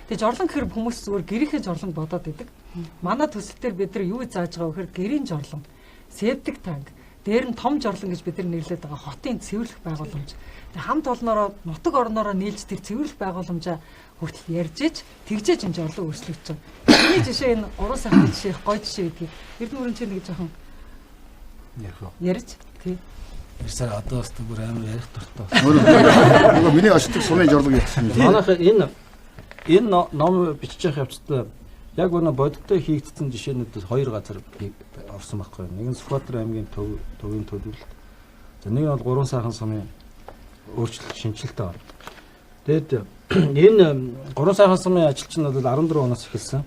Тэгээ жорлон гэхэр хүмүүс зүгээр гэрийнхээ жорлон бодоод идэг. Манай төсөл дээр бид нар юу зааж байгаа вэ гэхээр гэрийн жорлон, septic tank, дээр нь том жорлон гэж бид нар нэрлэдэг байгаа хотын цэвэрлэх байгууламж. Тэгээ хамт олноороо нутаг орноороо нийлж тэр цэвэрлэх байгууламжаа хүртэл ярьж иж тэгжээж энэ жорлон өөрчлөгдөж байгаа. Миний жишээ энэ гурван сайхны жишээ их гоё жишээ гэдгийг Эрдэнэ өрөн чинь нэг жоохон Ярих уу? ярьж тий. Ярьсаар одоо бас бүр амар ярих дуртай. Нөгөө миний очдог сумын жорлог ярьсан. Манайх энэ ном бичиж явах явцдаа яг өнө бодиттой хийгдсэн жишээнүүдээс хоёр газар орсон байхгүй. Нэг нь Сүхбаатар аймгийн төвийн төлөвлөлт. За нэг нь бол Гурван сайхан сумын өөрчлөлт шинэчлэлт байна. Тэгэд энэ Гурван сайхан сумын ажил чинь бол 14 оноос эхэлсэн.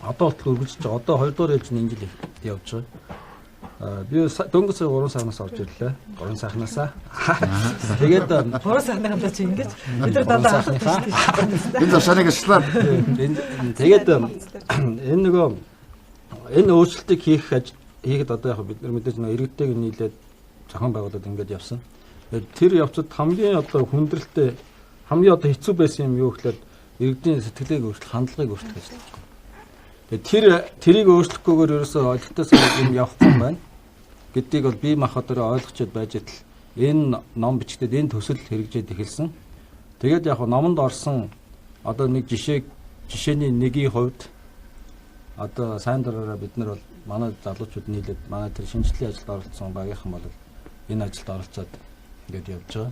Одоо болтол үргэлжлэж байгаа. Одоо 2 дугаар ээлж нь энэ жил явж байгаа. Би дөнгөж сая Гурван сайхнаас орж ирлээ. Гурван сайхнаасаа. Тэгээд Гурван сайхныхаа чи ингэж бид нар дандаа сайхныхаа. Энэ завшааныг ашлаад Энэ тэгээд энэ нөгөө энэ өөрчлөлтийг хийх хийхэд одоо яг бид нар мэдээж нөгөө иргэдтэйг нийлээд зохион байгуулалт ингээд явсан. Тэгээд тэр явцад хамгийн одоо хүндрэлтэй, хамгийн одоо хэцүү байсан юм юу гэхлээр иргэдийн сэтгэлийг өөрчлөх, хандлагыг өөрчлөх ажил байхгүй. Тэгээд тэрийг өөрчлөхгүйгээр ерөөсөө олигтой юм явахгүй юм байна гэдгийг бол бие махбодороо ойлгочод байж идэл энэ ном бичигдээд энэ төсөл хэрэгжээд эхэлсэн. Тэгээд яг номонд орсон одоо нэг жишээний нэгийн хувьд одоо сайн дараараа бид нар бол манай залуучууд нийлээд манай тэр шинжлэлийн ажилд оролцсон багийнхан бол энэ ажилд оролцоод ингээд явж байгаа.